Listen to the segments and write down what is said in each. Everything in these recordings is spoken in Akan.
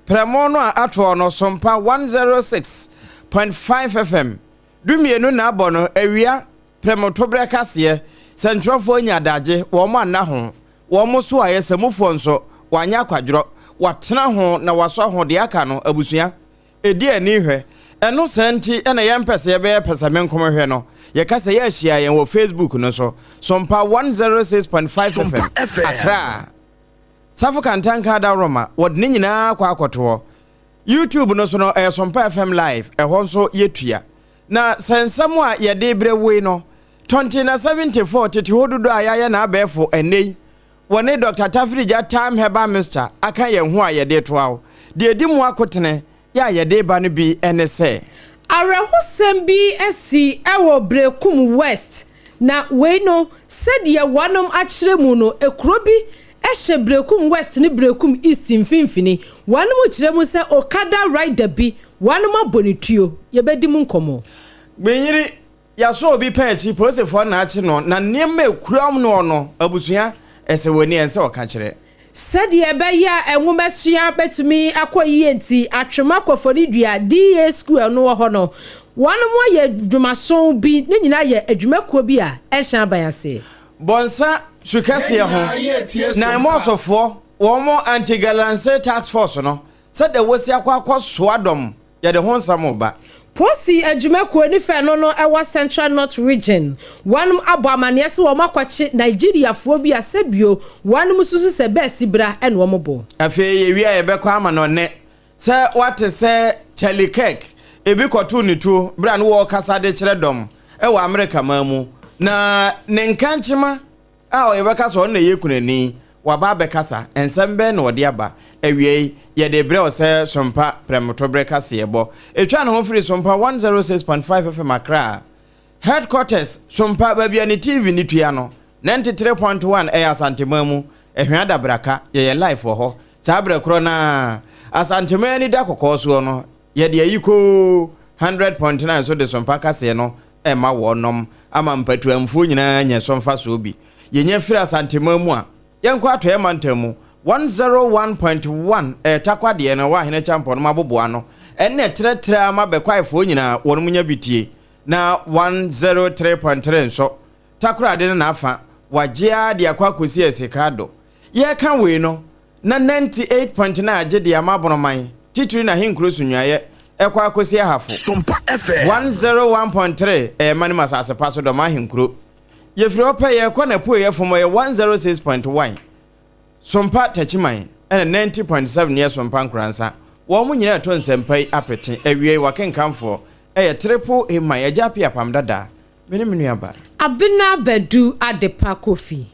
Prɛmo no a atoɔ no, Sompa 106.5 FM, 12 na abɔ no, awia, Prɛmo toberɛ kaseɛ, sɛntwerɛfoɔ anya adagye, wɔn anna ho, wɔn so ayɛ sɛmufoɔ nso, wɔanyɛ akwadworɔ, wɔatena ho na wɔasɔ ho, deɛ aka no, abusua, ɛdi ani hwɛ. Ɛno saa nti na yɛmpɛ sɛ yɛbɛyɛ pɛsɛmenkomhwɛ no, yɛka sɛ yɛahyia yɛn wɔ Facebook no so, Sompa 106.5 FM, Accra. Safo Kantanka Adaworoma, wɔde ne nyinaa kɔ akɔto hɔ. YouTube no so no, ɛyɛ Sompa FM Live, ɛhɔ nso yɛtua. Na sɛ nsɛm a yɛde rebrɛ wo yi no, tɔnte na 74 tete hɔ dodo a yɛayɛ no abɛɛfo ɛnnɛ yi, wɔne Dɔkta Tafirigya Thyme Herbal Mixture aka yɛn ho a yɛde retoa wo. Deɛ ɛdi mu akotene yɛ a yɛde reba no bi ne sɛ. Awerɛhosɛm bi asi wɔ Berekum West, na wei no sɛdeɛ wɔnom akyerɛ mu no, kuro bi hyɛ Berekum West ne Berekum East mfimfini. Wɔnom kyerɛ mu sɛ Okada rider bi wɔnom abɔ ne tuo. Yɛbɛdi mu nkɔmmɔ. Gbenyiri, Yɛasɔ obi pɛn akyi, polisifoɔ na akye no, na nneɛma a ɛkura noɔ no, abusua, ɛsɛ wɔ ani, ɛnsɛ ɔka kyerɛ. Sɛdeɛ ɛbɛyɛ a nwomasua bɛtumi akɔ yie nti, Atwema Kɔfɔridua DA School a ɛno wɔ hɔ no, wɔnom ayɛ dwumason bi, ne nyinaa yɛ adwumakuo bi a ɛnhyɛ aban ase. Bɔnsa su kɛseɛ ho, na Mɔsfoɔ, wɔn Anti-Galamsey Task Force no, sɛdeɛ wɔasi akɔ akɔsoa dɔm Yɛde ho nsɛm reba. Posi adwumakuo ne fɛ no no ɛwɔ Central North Region wɔnom abɔ amaneɛ sɛ wɔn akɔkye Nigeriafoɔ bi a sɛbio wɔnom susu sɛ bɛɛsi bra ɛna wɔn bɔ. Afei yɛwie a yɛbɛkɔ amanɔne. Sɛ woate sɛ Charlie Kirk ebi kɔtoo ne tuo berɛ a na wɔrekasa de kyerɛ dɔm wɔ Amerika man mu na ne nkankyema a yɛbɛka sɛ ɔno na ɛyɛ kunani, waba abɛkasa, nsɛm bɛn na ɔde aba? Awiei, yɛde rebrɛ wo sɛ Sompa Prɛmtoberɛ kaseɛbɔ. Ɛtwa ne ho firi Sompa 106.5 FM Accra Headquarters, Sompa, baabi a ne TV no tua no, 93.1 ɛyɛ Asanteman mu, Ɛhwea Dabraka, yɛyɛ live wɔ hɔ. Saa berɛ korɔ no ara, Asanteman ani da kɔkɔɔ soɔ no, Yɛde ayikoo 100.9 so de sompa kaseɛ no rema wɔnom ama mpatuamfoɔ nyinaa anya so mfasoɔ bi. Yɛnya firi Asanteman mu a, yɛnkɔ Atɔeɛ mantam mu, 101.1 ɛyɛ Tarkwa deɛ no ɛwɔ Ahene Kyampɔnom aboboano, ɛnna ɛtrɛtrɛ ara ma Bɛkwaefoɔ nyinaa wɔnom nya bi tie, na 103.3 nso Takoradi ne n'afa wɔagye ara de akɔ akɔsi Essikado. Yɛreka wei no, na 98.9 agye de ama Abonoman, titiri n'ahenkuro so nnuaeɛ, ɛkɔ akɔsi Ahafo. Sompa FM. 101.3 ɛyɛ Manim asase pa so dɔm ahenkuro. Yɛfiri hɔ pɛ yɛrekɔ n'apueeɛ fam ɛyɛ 106.1 Sompa Takyiman ɛna 90.7 yɛ Sompa Nkoransa. Wɔn nyinaa ɛto nsɛmpa yi apete. Awiei w'akenkanfoɔ ɛyɛ Triple A Man, Agya Appiah Apam Dadaa. Me ne me nuabaa. Abena Badu Adepa Kofi.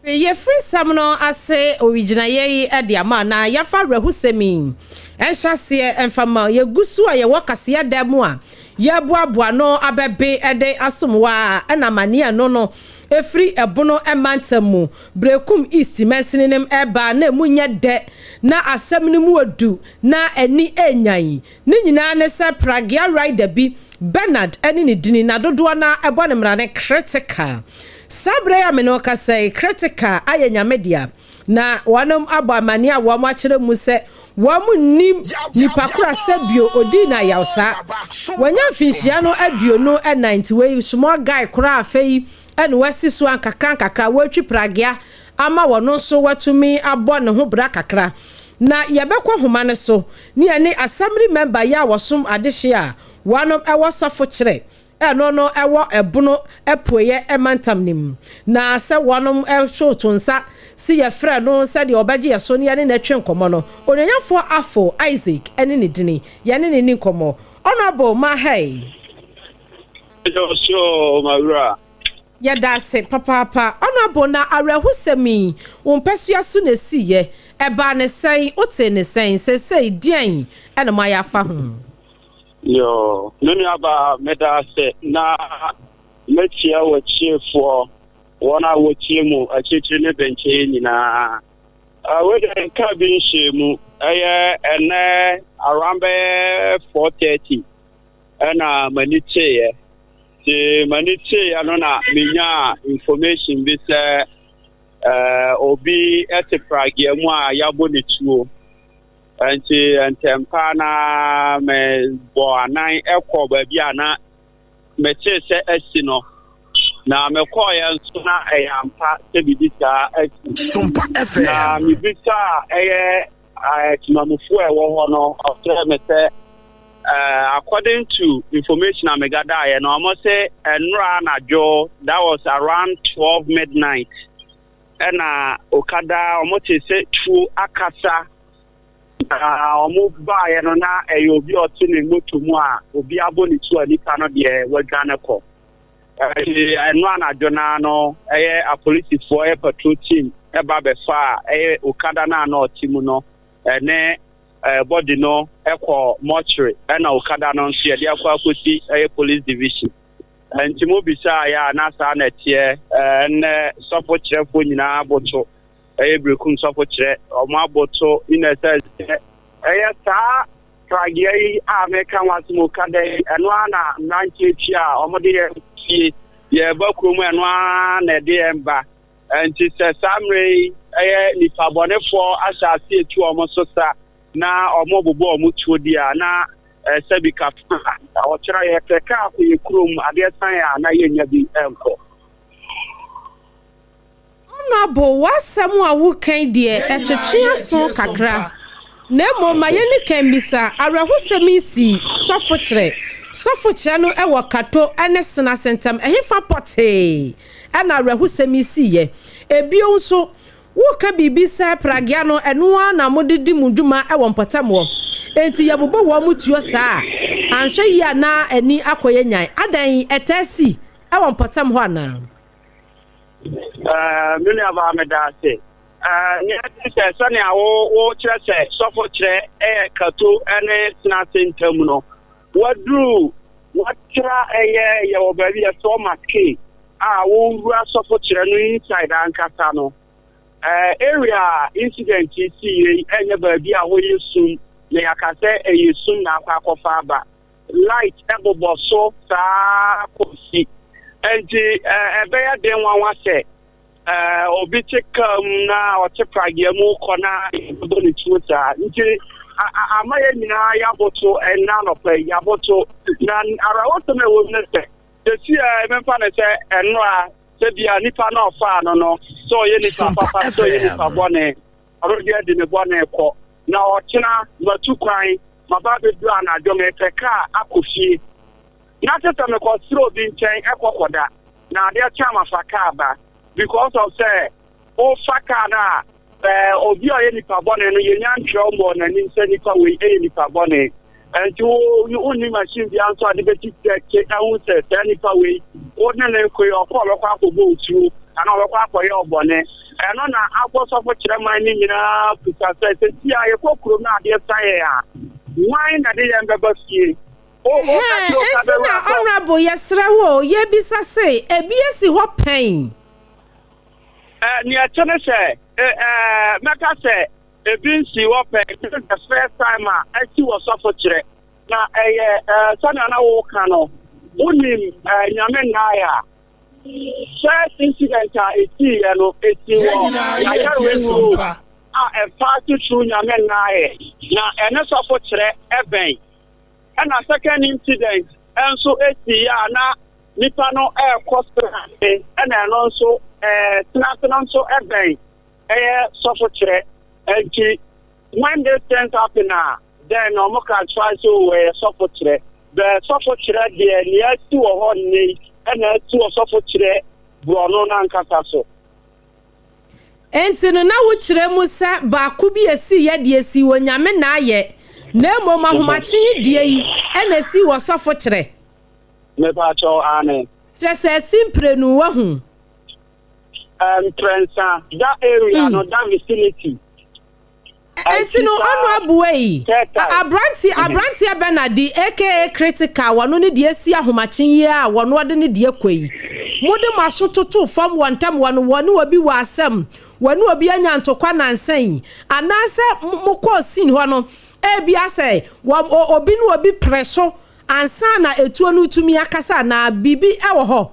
Sɛ yɛfiri nsɛm no ase owigyinaeɛ yi de ama anaa yɛafa awerɛhosɛm yi nhyɛaseɛ mfa ma yɛgu so a yɛwɔ kaseɛ dan mu a yɛreboaboa ano abɛbe de asom wo a ɛna amaneɛ no no ɛfiri Ɛbono mantam mu Berekum East mansini no reba na ɛmu nyɛ dɛ na asɛm no mu ɔdu na ani ɛnyan. Ne nyinaa ne sɛ Pragea rider bi, Bernard ne ne dini na dodoɔ no ara bɔ no mmrane Critical. Saa berɛ yi a me ne wo kasa yi, Critical ayɛ Nyame dea na wɔnom abɔ amaneɛ a wɔn akyerɛ mu sɛ wɔn nnim nipa koro a sɛbio odii no ayaw saa. Wanya mfinhyia no 24 nti wei small guy koraa afei na wasi so a nkakra nkakra wɔretwi pragea ama wɔno nso watumi abɔ ne ho bra kakra. Na yɛbɛkɔ nhoma no so ne yɛne assembly member yi a wɔsom adehye a wɔnom wɔ sɔfo kyerɛ Ɛno no wɔ ɛbono apueɛ mantam no mu. Na sɛ wɔnom to nsa se yɛfrɛ no sɛdeɛ ɔbɛgye yɛ so ne yɛne no atwe nkɔmmɔ no, Onuonyafoɔ Afful Isaac ne ne dini, yɛne no nni nkɔmmɔ. Honourable Mahai. Yɛsoo mawura. Yɛda ase papaapa. Honourable, na awerɛhosɛm yi, wo mpasua so na ɛsiiɛ? Ɛbaa ne sɛn? Wotee ne sɛn? Seesei deɛn na moayɛ afa ho? Yoo, me nuabaa, meda ase na mɛkyia w'atiefoɔ, wɔn a wɔtie mu akyirikyiri ne bɛnkyɛe nyinaa. Wei deɛ nka bi nhyɛɛ mu. Ɛyɛ ɛnɛ around bɛyɛ 4:30 ɛna m'ani kyeeɛ. Nti m'ani kyeeɛ no na menyaa information bi sɛ obi te pragea mu a yɛabɔ ne tuo. Nti ntɛmpa na mebɔ anan kɔ baabi a na metee sɛ asi no. Na mekɔɔeɛ nso na ɛyɛ ampa sɛ biribi saa asi. Sompa FM. Na mebisaa ɛyɛ temamufoɔ a ɛwɔ hɔ no, ɔkyerɛɛ me sɛ according to information a megadaeɛ no, wɔn se nnora anadwo, that was around 12 midnight, ɛna Okada wɔn te sɛ tuo akasa. Na wɔn baeɛ no na ɛyɛ obi a ɔte ne moto mu a obi abɔ ne tuo a nipa no deɛ wadwane kɔ. Ɛnti ɛno anadwo no ara no ɛyɛ apolisifoɔ ɛyɛ patrol team ɛba bɛfa a ɛyɛ Okada no a na ɔte mu no ɛne body no ɛkɔ mortuary ɛna Okada no nso yɛde akɔ akɔsi ɛyɛ police division. Ɛnti mo bisaa yɛ a na saa na ɛteɛ. Ɛnɛ sɔfo kyerɛfoɔ nyinaa aboto ɛyɛ Berekum sɔfo kyerɛ ɔmo aboto in a sense sɛ ɛyɛ saa pragea yi a meka ho asɛm Okada yi, ɛno ara na mmeranteɛ tua a wɔde yɛn fie, yɛreba kurom ɛno ara na ɛde yɛn ba. Nti sɛ saa mmerɛ yi ɛyɛ nipa bɔnefoɔ ahyɛ ase etu wɔn so sa na wɔn bobɔ wɔn tuo di a, na sɛbi kafra ɔkyerɛ yɛpɛ kaa kɔ yɛ kurom, adeɛ san a na yɛnnya bi nkɔ. Honourable, w'asɛm a woka yi deɛ ɛtwetwe aso kakra. Na mmom ma yɛnni kan mmisa, awerɛhosɛm yi sii Sɔfokyerɛ. Sɔfokyerɛ no wɔ Kato ne Senase ntam. Ɛhefa pɔtee na awerɛhosɛm yi siiɛ? Ebio nso, woreka biribi sɛ pragea no, ɛno ara na mode di mo dwuma wɔ mpɔtam hɔ. Enti yɛbobɔ wɔn tuo saa a, anhwɛ yie a na ani akɔyɛ nyan. Adɛn, ɛtaa si wɔ mpɔtam hɔ anaa? Eh, me nuabaa meda ase. Eh, nea ɛte sɛ sɛnea wo wokyerɛ sɛ sɔfo kyerɛ ɛyɛ kato ne tena ase ntam no, waduru watra ɛyɛ yɛwɔ baabi yɛsɔ maske a wowura sɔfo kyerɛ no inside ankasa no. Eh, area a incident yi si yei ɛnyɛ baabi a hɔ yɛ sum na yɛaka sɛ ɛyɛ sum na akɔ akɔfa aba. Light bobɔ so saa kosi. Enti ɛbɛyɛ den nwanwa sɛ obi te kaa mu na ɔte pragea mu kɔ na yɛbɛbɔ ne tuo saa. Nti ama yɛn nyinaa yɛaboto ɛnnɛ anɔpa yi, yɛaboto. Na awerɛhosɛm a ɛwɔ mu ne sɛ, seesei a memfa no sɛ ɛnnora sɛ bia nipa no a ɔfaa no no, sɛ ɔyɛ nipa papa, sɛ ɔyɛ nipa bɔne, Ɔno deɛ de ne bɔne kɔ. Na ɔkyena matu kwan maba abɛduru anadwo mepɛ kaa akɔ fie. Na kyɛ sɛ mekɔsrɛ obi nkyɛn kɔ kɔda na adeɛ kye a mafa kaa ba because of sɛ wofa kaa no a eh, obi a ɔyɛ nipa bɔne no yɛnya ntwerɛ mmɔɔ n'anim sɛ nipa wei ɛyɛ nipa bɔne. Ɛnti wo wonni machine biara nso a de bɛti kyɛke ahu sɛ saa nipa wei wo ne no rekɔ yi ɔkɔ ɔbɛkɔ akɔbɔ otuo anaa ɔbɛkɔ akɔyɛ ɔbɔne. Ɛno na abɔ sɔfo kyerɛ man no nyinaa pusa sɛ sɛsi a yɛkɔ kurom na adeɛ sa yɛn a hwan na de yɛn bɛba fie? Wo wo ka Ɛhɛɛ, kyerɛ enti Okada na wura sɛ Honourable yɛsrɛ wo o, yɛbisa se ebi asi hɔ pɛn? Ɛ, nea ɛte ne sɛ, ɛ, ɛ, mɛka sɛ Ebi nsii hɔ pɛn. This is the first time a asi wɔ sɔfo kyerɛ. Na ɛyɛ eh, sɛnea na woka no, wonim eh, Nyame nnae a. First incident a esiiɛ no, esii Yɛn wɔ nyinaa yɛretie Yayarwin Road Sompa. a ɛpaase through Nyame nnaeɛ. Na ɛne sɔfo kyerɛ ɛbɛn. Ɛna second incident nso esiiɛ a na nipa no ɛrekɔ Senase, ɛna ɛno nso eh, Senase no nso ɛbɛn. ɛyɛ sɔfo kyerɛ nti when this things happen a then ɔmo classify sɛ oh ɛyɛ sɔfo kyerɛ but sɔfo kyerɛ deɛ nea asi wɔ hɔ nnɛ yi ɛna asi wɔ sɔfo kyerɛ borɔno no ankasa so. Enti no na wo kyerɛ mu sɛ baako bi esii yɛ deɛ esii wɔ Nyame na ayɛ na mmom ahomakye yi deɛ yi ɛna esii wɔ sɔfo kyerɛ. Mepaakyɛw aane. Kyerɛ sɛ asi mprenu wahu. Mprɛnsa, that area no, that vicinity. Enti no Honourable ei, abranteɛ abranteɛ Bernard aka Critical wɔno ne deɛ asi ahomakye yi a wɔno ɔde ne deɛ kɔ yi, mode mo aso totoo fam wɔ ntam wɔno wɔne obi wɔ asɛm, Wɔne obi anya ntokwa nansa yi, anaasɛ mokɔɔ scene hɔ no, ebia sɛ obi ne obi pere so ansa na etuo no tumi akasa anaa biribi wɔ hɔ?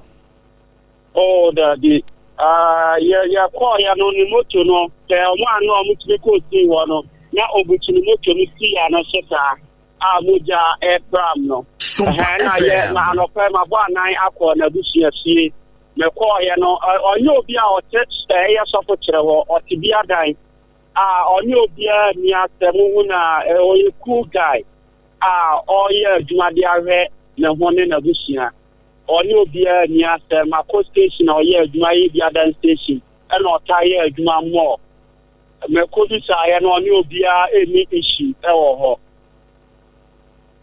Oh, dabi. Ah, yɛ yɛkɔɔyɛ no ne moto no, sɛ ɔmo a na ɔmo tumi kɔɔ scene hɔ no, na obutu ne moto no si ano so saa a mogya ɛpram no. Sompa Ɛhɛn, na yɛ ma FM. anɔpa yi mabɔ anan akɔ n'abusua fie. Mekɔɔyɛ no, ɔnyɛ obi a ɔte ɛyɛ sɔfo kyerɛ hɔ, ɔte bi adan a ɔne obiara nni asɛm hu na ɔyɛ cool guy a ɔreyɛ adwuma de ahwɛ ne ho ne n'abusua. Ɔne obiara nni asɛm. Makɔ station a ɔyɛ adwuma yɛ bi adan station ɛna ɔtaa yɛ adwuma mmɔɔ. Mekɔ bisaeɛ no ɔne obiara nni issue ɛwɔ hɔ.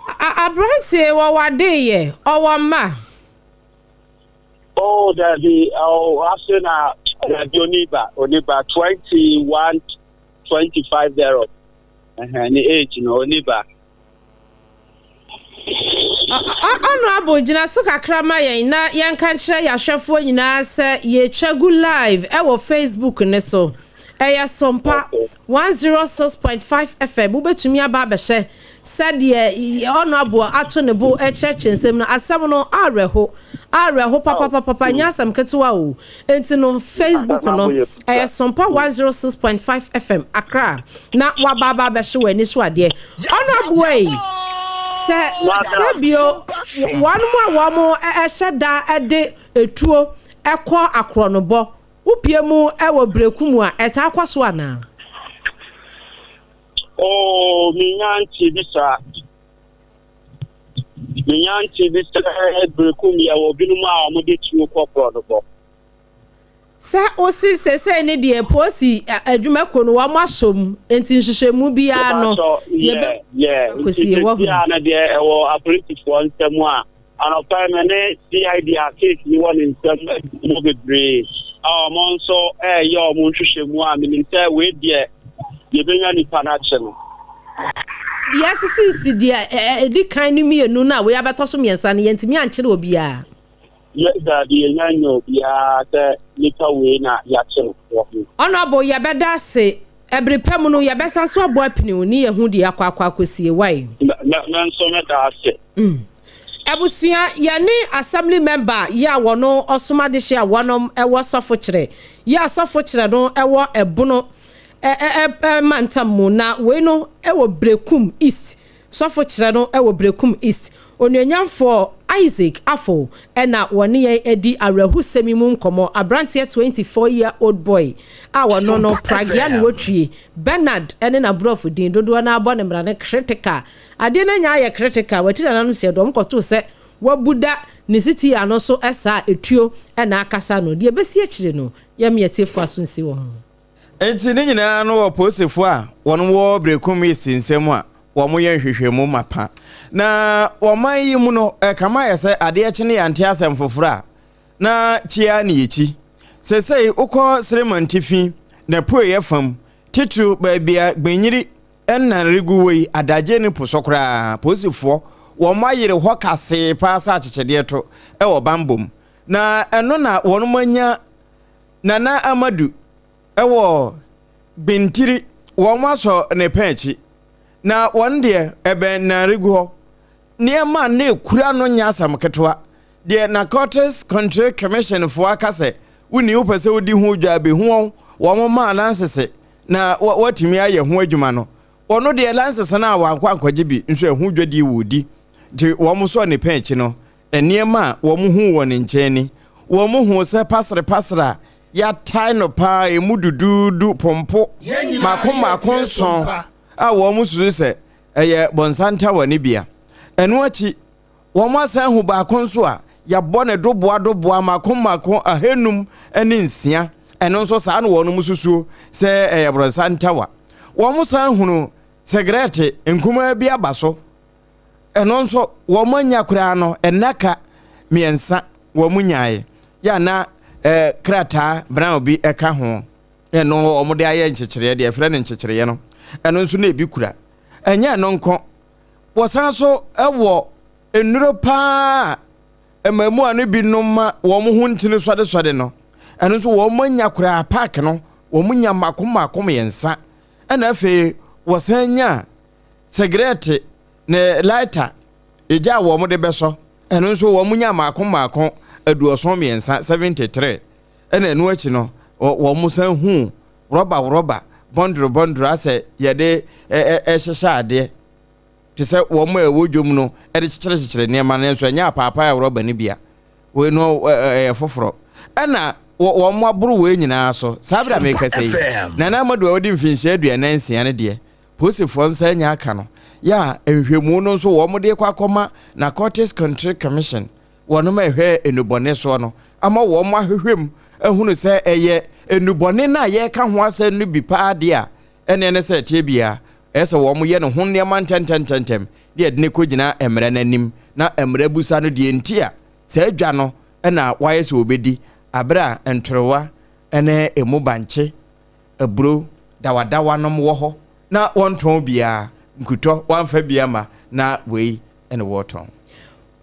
Aberanteɛ wɔwɔ adeyɛ, ɔwɔ mma? Oh, dabi, oh, ase na dabi oniba, oniba 21, 25 thereof. Ɛhɛn, ne age no, oniba. Honorable, gyina so kakra ma yɛn na yɛnka nkyerɛ yɛahwɛfoɔ nyinaa sɛ yɛtwa gu live ɛwɔ Facebook ne so. Ɛyɛ Sompa 106.5 FM. Wobɛtumi aba abɛhyɛ sɛdeɛ Honorable ato ne bo kyerɛkyerɛ nsɛm no. Asɛm no awerɛho, awerɛho papapapa, nyɛ asɛm ketewa o. Nti no Facebook no ɛyɛ Sompa 106.5 FM Accra na waba aba abɛhye wɔ ani so adeɛ. Honorable yi, sɛ sɛbio wɔn mu a wɔn ɛhyɛ da de etuo ɛkɔ akorɔnobɔ, wopie mu ɛwɔ breku mu a, ɛtaa kɔ so anaa? Oh, menya nte bi saa. Menya nte bi sɛ breku mu yɛwɔ binom a wɔde tuo kɔ korɔnobɔ. Sɛ wosi sesei ne deɛ polisi adwumakuo no wɔn asɔ mu, nti nhwehwɛmu biara no yɛbɛ kɔsie nti wɔ ho. Sesia no deɛ ɛwɔ apolisifoɔ nsam a anɔpa yi me ne CID a case ni wɔ ne nsam mu bebree a wɔn nso ɛreyɛ wɔn nhwehwɛmu a menim sɛ wei deɛ yɛbɛnya nipa no akye no. Deɛ asisisi deɛ ɛdi kan no mmienu no a wei abɛtɔ so mmiɛnsa no, yɛntumi ankyere obiara. Yɛ dabi, yɛnya nyɛ obiara sɛ nipa wei na yɛakye no wɔ ho. Honorable, yɛbɛda ase. Ɛbere pɛ mu no yɛbɛsa so abɔ apini ne yɛhu deɛ akɔ akɔ akɔsie wae. Me nso meda ase. Abusua, yɛne assembly member yɛ a wɔno ɔsom adehye a wɔnom ɛwɔ sɔfo kyerɛ yɛ a sɔfo kyerɛ no ɛwɔ ɛbono mantam mu, na wei no ɛwɔ Brekum East. Sɔfo kyerɛ no ɛwɔ Brekum East, onuonyamfoɔ Isaac Afo ɛna wɔne yɛn adi awerɛhosɛm yi mu nkɔmmɔ. Aberanteɛ 24 year old boy a wɔno no Sompa Pragea ne FM. wɔtwie Bernard ɛne n'aborɔfo din dodoɔ no abɔ ne mmara no critical. Adeɛ no anya ayɛ critical wɔakyi nananom sɛ dɔm kɔtoo sɛ wabu da ne siti ano so ɛsaa etuo ɛna akasa no. Deɛ ɛbɛsi akyire no, yɛm yɛtiefoɔ aso nsi wɔ ho. Nti ne nyinaa no wɔ polisifoɔ a wɔn wɔ Brekum East nsɛm a wɔn yɛ nhwehwɛmu mapa. Na wɔman yi mu no, ɛkama yɛ sɛ adeɛ kye ne yɛante asɛm foforɔ a na kyia ne yɛkyi. Sesei wokɔ Seremantifi na pueɛ fam, titiriw baabi a Gbenyiri ɛnnan regu wɔ yi, adagye ne po so koraa, polisifoɔ wɔn ayere hɔ kasee paa sɛ akyekyedeɛ to ɛwɔ bambɔ mu. Na ɛno na wɔn anya Nana Amadu ɛwɔ Gbintiri, wɔn asɔ ne pɛn akyi. Na wɔn deɛ ɛbɛn Nanrigu hɔ. Nneɛma a na ekura no nyɛ asɛm ketewa. Deɛ Narcotics Control Commission foɔ aka sɛ wonni wopɛ sɛ wodi ho dwa behu wɔn, wɔn maa lansese na wɔatumi ayɛ ho adwuma no. Ɔno deɛ lansese no a wankɔ ankɔgye bi nso ɛho dwadie wɔ di. Nti wɔn sɔ ne pɛn akyi no, nneɛma a wɔn hu wɔ ne nkyɛn ni. Wɔn hu sɛ pasere-pasere a yɛatae no paa emu duduudu pompo mako mako nson a wɔn susu sɛ ɛyɛ bɔnsantawa no bia. Ɛno akyi, wɔn asan hu baako nso a yɛabɔ ne doboa doboa mako mako 506. Ɛno nso saa na wɔn susuo sɛ ɛyɛ bɔnsantawa. Wɔn san hunu sigaret nkumaa bi aba so. Ɛno nso wɔn anya koraa no nnaka mmiɛnsa wɔn nyaeɛ. Yɛ na krataa brown bi ɛka ho. Ɛno wɔn de ayɛ nkyekyereɛ, deɛ yɛfrɛ no nkyekyereɛ no. Ɛno nso na ebi kura. Ɛnyɛ ɛno nko. Wɔsan so ɛwɔ nnuro paa mmaamua no bi nom ma wɔn ho ntini sɔdesɔde no. Ɛno nso wɔn anya koraa park no. wɔn nya mmaako mmaako mmiɛnsa, ɛna afei wɔsan nya sigaret ne lighter, egya a wɔn de bɛsɔ, ɛno nso wɔn nya mmaako mmaako 73, 73. Ɛna ɛno akyi no, wɔn san hu rɔba rɔba, bɔndoro bɔndoro, asɛ yɛde ɛhyehyɛ adeɛ te sɛ wɔn a ɛwɔ dwom no ɛde kyekyere kyekyere nneɛma no, nso ɛnyɛ apaapaa a rɔba no bia, wei no ɛyɛ foforɔ. Ɛna wɔn aboro wei nyinaa so. Saa abira mi kasa yi, Nana Amadu a wɔde mfinhyia 46 no deɛ, polisifoɔ nsa anya aka no yɛ a, nhwɛmu no nso wɔn de kɔ akɔma Narcotics Control Commission, wɔn a ɛhwɛ nnubɔne soɔ no, ama wɔn ahwehwɛ mu ehunu sɛ ɛyɛ nnubɔne no a yɛreka ho asɛm no bi paa deɛ a, ɛne ne sɛ ɛteɛ bia ɛsɛ wɔn yɛ ne ho nneɛma ntɛntɛntɛntɛm ne yɛde ne kɔgyina mmerɛ n'anim na mmerɛ busa no deɛ nti a saa adwa no ɛna wayɛ sɛ wɔbɛdi abere a ntorowa ɛne emu bankye, aburo dawadawa nom wɔ hɔ na wɔntɔn biara, nkutɔ wɔamfa bi ama na wei ɛna wɔtɔn.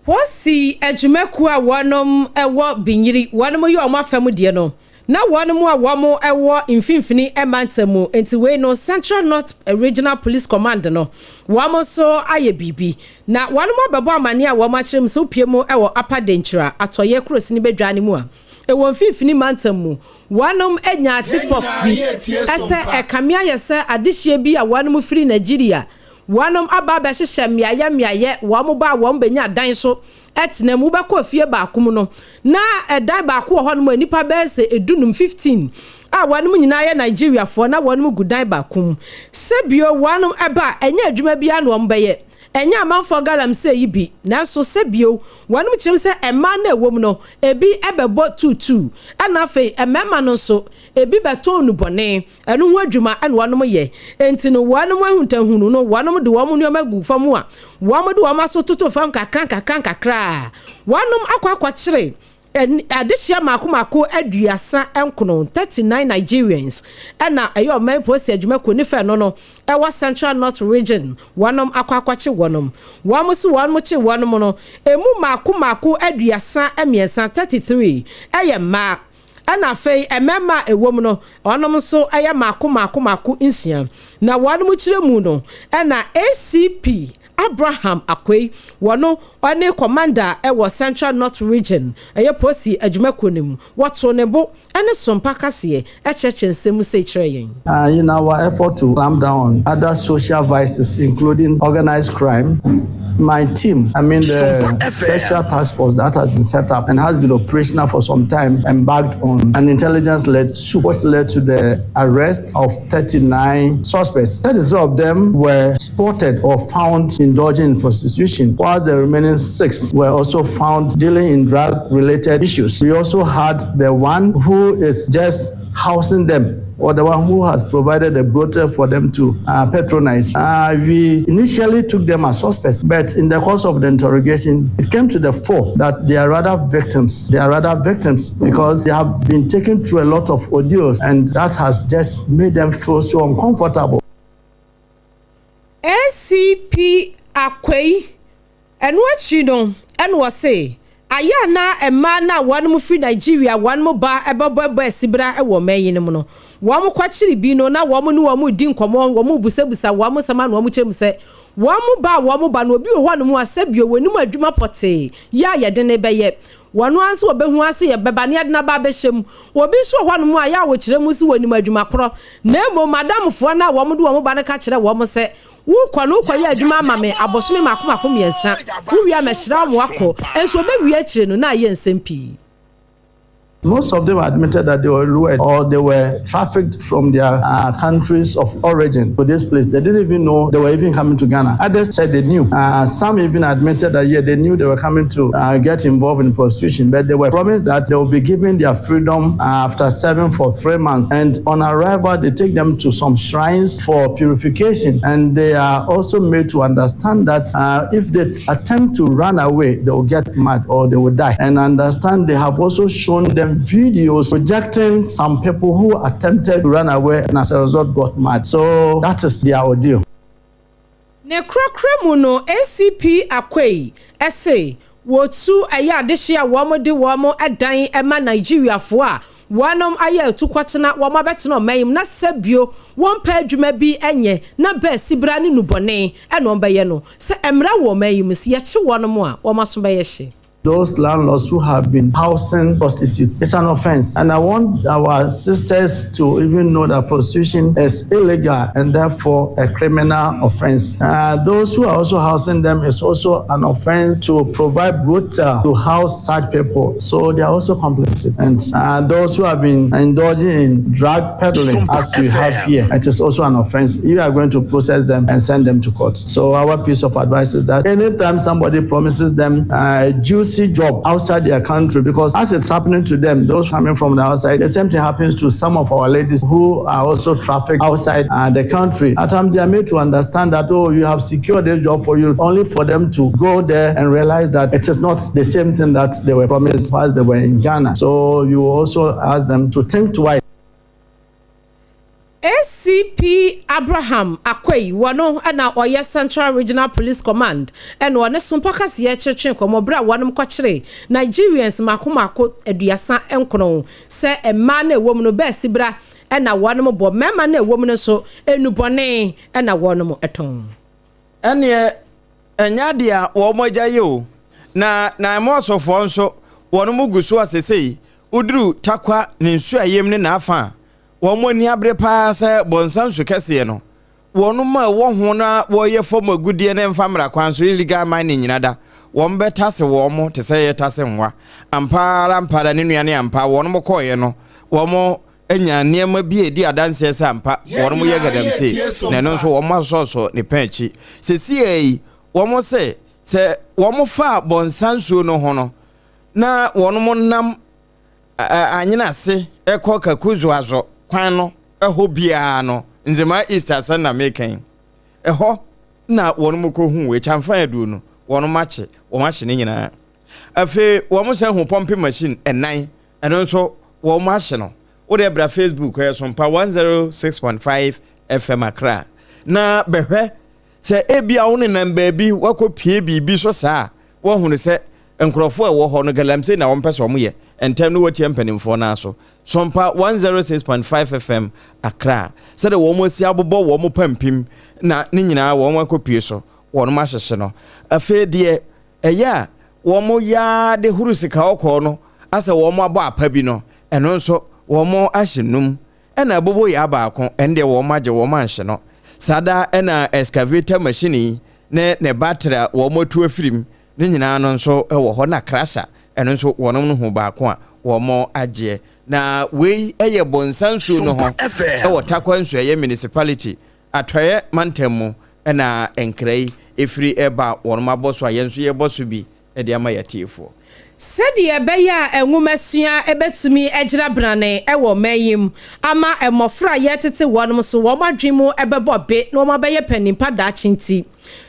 Wɔsi adwumakuo a wɔnom wɔ Binyiri, wɔnom yɛ wɔn afam deɛ no, na wɔnom a wɔn wɔ Mfimfini mantam mu nti, wei no Central North Regional Police Command no, wɔn nso ayɛ biribi na wɔnom abɛbɔ amane a wɔn akyerɛ mu sɛ wopie mu wɔ Apa Denkyira atɔyɛ kurosini bɛdwa no mu a ɛwɔ Mfimfini mantam mu, wɔnom anya tip-off bi ɛsɛ ɛkame ayɛ sɛ adehyɛ bi a wɔnom firi Nigeria wɔnom aba abɛhyehyɛ mmeayɛ mmeayɛ. Wɔn ba a wɔn bɛnya dan so ɛtena mu, wobɛkɔ fie baako mu no, na ɛdan baako wɔ hɔnom a nipa bɛyɛ sɛ 15, 15 a wɔnom nyinaa yɛ Nigeriafoɔ na wɔnom gu dan baako mu. Sɛbio wɔnom ɛba, ɛnyɛ adwuma biara na wɔn bɛyɛ, ɛnyɛ amanfoɔ galamsey yi bi, nanso sɛbio wɔnom kyerɛm sɛ mmaa no ɛwɔ mu no, ebi ɛbɛbɔ tuutuu, ɛna afei mmarima no nso ebi bɛtɔn nnubɔne, ɛno ho adwuma ɛna wɔnom yɛ. Nti no wɔnom ahuntahunu no, wɔnom de wɔn nneɛma gu fam a wɔn de wɔn aso toto fam kakra nkakra nkakra, wɔnom akɔ akɔkyere adehyia mako mako 39, 39 Nigerians, ɛna ɛyɛ ɔman polisi adwumakuo ne fɛ no ɛwɔ Central North Region, wɔnom akɔ akɔkye wɔnom. Wɔn so wɔnom kye wɔnom no, emu mako mako 33, 33, ɛyɛ mmaa, ɛna afei mmarima a ɛwɔ mu no, ɔnom nso ɛyɛ mako mako mako 6. Na wɔnom kyerɛ mu no, ɛna ACP Abraham Akwei, wɔno ɔne commander ɛwɔ Central North Region, ɛyɛ polisi adwumakuo no mu, wɔto ne bo ɛne sompa kaseɛ ɛkyerɛkyerɛ nsɛm sɛ kyerɛ yɛn. In our effort to clamp down on other social vices, including organized crime, my team, I mean the special task force that has been set up and has been operational for some time, embarked on an intelligence-led swoop, which led to the arrest of 39 suspects. 33 of them were spotted or found indulging in prostitution, while the remaining six were also found dealing in drug-related issues. We also had the one who is just housing them or the one who has provided a brothel for them to patronize. We initially took them as suspects, but in the course of the interrogation, it came to the fore that they are rather victims. They are rather victims because they have been taken through a lot of ordeals, and that has just made them feel so uncomfortable. ACP Akwei, ɛno akyi no, ɛna wɔse ayɛ ana mmaa no a wɔn firi Nigeria wɔn ba ɛbɛbɔ asibra ɛwɔ ɔman yi no mu no, wɔn kɔkyere bi no na wɔn ne wɔn di nkɔmɔ, wɔn busabusa wɔn nsɛm ano, wɔn kyerɛ mu sɛ wɔn ba a wɔn ba no, obi wɔ hɔ nom a sɛbio wɔn anim adwuma pɔtee yɛ a yɛde ne bɛyɛ, wɔn nso wɔbɛhu ase yɛ bɛba ne yɛde n'aba abɛhyɛ mu. Obi nso wɔ hɔ nom a yɛ a wɔkyerɛ mu si wɔn anim adwuma korɔ, na mmom madamfoɔ no a wɔn de wɔn ba no ka kyerɛ wɔn sɛ wokɔ no, wokɔyɛ adwuma ama me abɔsome mako mako 3, wowie a mɛhyira wo akɔ, nso wɔbɛwie akyire no na ayɛ nsɛm pii. Most of them admitted that they were lured or they were trafficked from their countries of origin to this place. They didn't even know they were even coming to Ghana. Others said they knew. Some even admitted that, yeah, they knew they were coming to get involved in prostitution, but they were promised that they will be given their freedom after serving for 3 months. And on arrival, they take them to some shrines for purification. And they are also made to understand that if they attempt to run away, they will get mad or they will die. And understand they have also shown them videos projecting some people who attempted to run away and as a result got mad. So that is their ordeal. Ne kurakura mu no, ACP Akwei ɛse wɔtu ɛyɛ adehye a wɔn de wɔn dan ma Nigeriafoɔ a wɔnom ayɛ atukɔtena, wɔn abɛtena ɔman yi mu na sɛ bio wɔmpɛ adwuma bi nyɛ na bɛɛ sibra ne nubɔne ɛna wɔn bɛyɛ no, sɛ mmara wɔ ɔman yi mu sɛ yɛkye wɔnom a, wɔn aso bɛyɛ hye. Those landlords who have been housing prostitutes. It's an offense. And I want our sisters to even know that prostitution is illegal and therefore a criminal offense. Those who are also housing them, is also an offense to provide brothel to house such people. So they are also complicit. And those who have been indulging in drug peddling, as we have here, it is also an offense. You are going to process them and send them to court. So our piece of advice is that anytime somebody promises them a juicy job outside their country, because as it's happening to them, those coming from the outside, the same thing happens to some of our ladies who are also trafficked outside the country. At times they are made to understand that, oh, you have secured this job for you, only for them to go there and realize that it is not the same thing that they were promised whilst they were in Ghana. So you also ask them to think twice. ACP Abraham Akwei, wɔno ɛna ɔyɛ Central Regional Police Command, ɛna ɔne sompa kaseɛ kyerɛkyerɛ nkɔmmɔ berɛ a wɔnom kɔkyere Nigerians mako mako 39 sɛ mmaa no ɛwɔ mu no bɛɛ sibra ɛna wɔnom bɔ, mmarima no ɛwɔ mu no nso enubɔne ɛna wɔnom ɛtɔn. Ɛneɛ ɛnyɛ adeɛ a wɔn agya yi o, na ɛmɔɔsofoɔ nso wɔn mu gu so asesei woduru Takwa ne nsu ayam ne n'afa a wɔn ani abere paa sɛ bɔnsa nsu kɛseɛ no, wɔn mu a ɛwɔ ho na wɔyɛ fam agudeɛ ne mfa mmara kwan so, illegal mining nyina da, wɔn bɛtase wɔn mo te sɛ yɛtase nwa. Ampaara ampaara ne nua ne ampa wɔn mo kɔɔeɛ no, wɔn anya nneɛma bi a ɛdi adanseɛ sɛ ampa wɔn mo yɛ galamsey, na ɛno nso wɔn asɔsɔ ne pɛn akyi. Sesie yi wɔn sɛ wɔn fa bɔnsa nsuo no ho no na wɔn mo nam anyina ase ɛkɔ Kakuzuazo kwan no ɛhɔ biara no, Nzema East asɛn na mekan ɛhɔ na wɔn mo kɔ hu ekyamfa aduo no, wɔn mo akye wɔn ahye ne nyinaa. Afei wɔn sɛ hu pumping machine ɛnan, ɛno nso wɔn mo ahye no. Wode bra Facebook, ɛyɛ Sompa 106.5 FM Accra, na bɛhwɛ sɛ ebia wo nenam baabi wakɔ pie biribi so saa, wɔhunu sɛ nkurɔfoɔ a ɛwɔ hɔ no galamsey na wɔmpɛ sɛ wɔyɛ ntɛm no, wɔtia mpanimfoɔ no aso. Sompa 106.5 FM Accra, sɛdeɛ wɔn asi abobɔ wɔn pampim na ne nyinaa wɔn akɔpie so, wɔn ahyehyɛ no. Afei deɛ ɛyɛ a wɔn yaa de huru sika ɔkɔɔ no asɛ wɔn abɔ apa bi no, ɛno nso wɔn ahyɛ num, ɛna abobo yɛ abaako, ɛno deɛ wɔn agye wɔn anhyɛ no saa da. Ɛna excavator machine yi ne ne battery a wɔn atu afirim ne nyinaa no nso wɔ hɔ, na crusher ɛno nso wɔn no ho baako a wɔn agyeɛ. Na wei yɛ bɔnsa nsuo no ho ɛwɔ Takwa nsuo ɛyɛ municipality, Atɔeɛ mantam mu, ɛna nkra yi efiri ɛba wɔn abɔ so a yɛn nso yɛbɔ so bi ɛde ama yɛtiefoɔ. Sɛdeɛ ɛbɛyɛ a nwomasua ɛbɛtumi agyina brane ɛwɔ ɔman yi mu ama mmɔfra a yɛtete wɔn so wɔn adwene mu ɛbɛbɔ be na wɔn abɛyɛ panimpa daakye nti,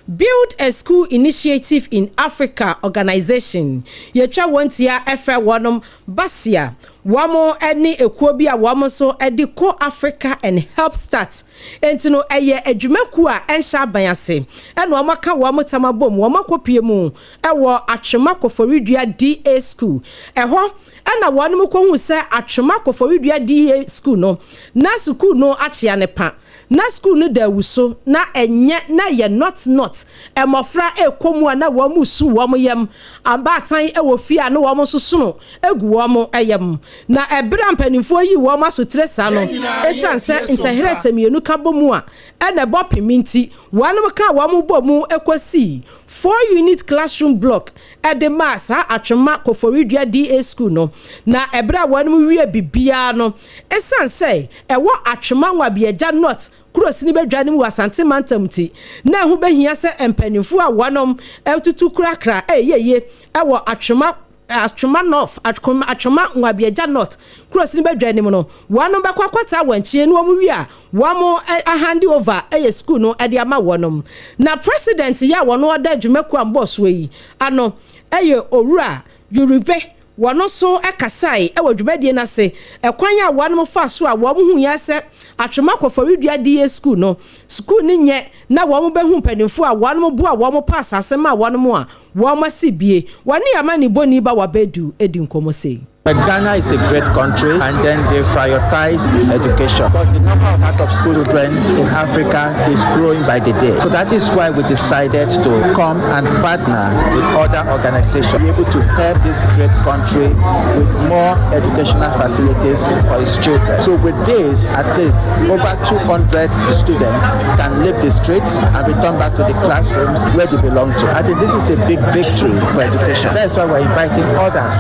Build a School Initiative in Africa Organization, yɛtwa wɔn tia ɛfrɛ wɔnom Basia, wɔn ne ekuo bi a wɔn nso de Co Africa and Help Start. Nti no ɛyɛ adwumakuo a ɛnhyɛ aban ase ɛna wɔn aka wɔn tam abom, wɔn akɔpie mu ɛwɔ Atwema Koforidua DA School. Ɛhɔ ɛna wɔn mu kɔhu sɛ Atwema Koforidua DA School no na sukuu no akyea ne pa, na sukuu no da awu so na ɛnyɛ na yɛ not not mmɔfra ɛkɔ mu a na wɔn mu su wɔn yam, abaatan ɛwɔ fie a na wɔn nso sono egu wɔn yam. Na ɛberɛ a mpanimfoɔ yi wɔn asotire saa no, ɛsiane sɛ ntɛherɛ mmienu ka bɔ mu a ɛna ɛbɔ pemi nti, wɔn ka wɔn bɔ mu ɛkɔsii four unit classroom block ɛde maa saa Atwema Koforidua DA School no. Na ɛberɛ a wɔn wie bibiara no, ɛsiane sɛ ɛwɔ Atwema Nwabiagya North kurosini bɛdwa no mu wɔ Asante mantam ti, na ɛho bɛhia sɛ mpanimfoɔ a wɔnom ɛtutu kurakra ɛyɛ yie ɛwɔ Atwema North, Atwema Nwabiagya North kurosini bɛdwa anim no, wɔnom bɛkɔ akɔta wɔn akyi na wɔn wie a wɔn ahand over ɛyɛ school no ɛde ama wɔnom. Na president yi a wɔn ɔda adwumakuo a mbɔ soɔ yi ano ɛyɛ Owura Yorùbá, wɔn nso kasae wɔ dwumadie no ase, ɛkwan a wɔn fa so a wɔn hu yɛ sɛ Atwema Kɔfɔridua DA School no, school no nyɛ na wɔn bɛhu mpanimfoɔ a wɔn boa wɔn pa asase ma wɔn a wɔn asi bie. Wɔne ama ne bɔni ba wabɛdu edi nkɔmɔ sei. But Ghana is a great country and then they prioritize education. Because the number of out of school children in Africa is growing by the day. So that is why we decided to come and partner with other organizations, be able to help this great country with more educational facilities for its children. So with this, at least over 200 students can leave the streets and return back to the classrooms where they belong to. I think this is a big victory for education. That's why we're inviting others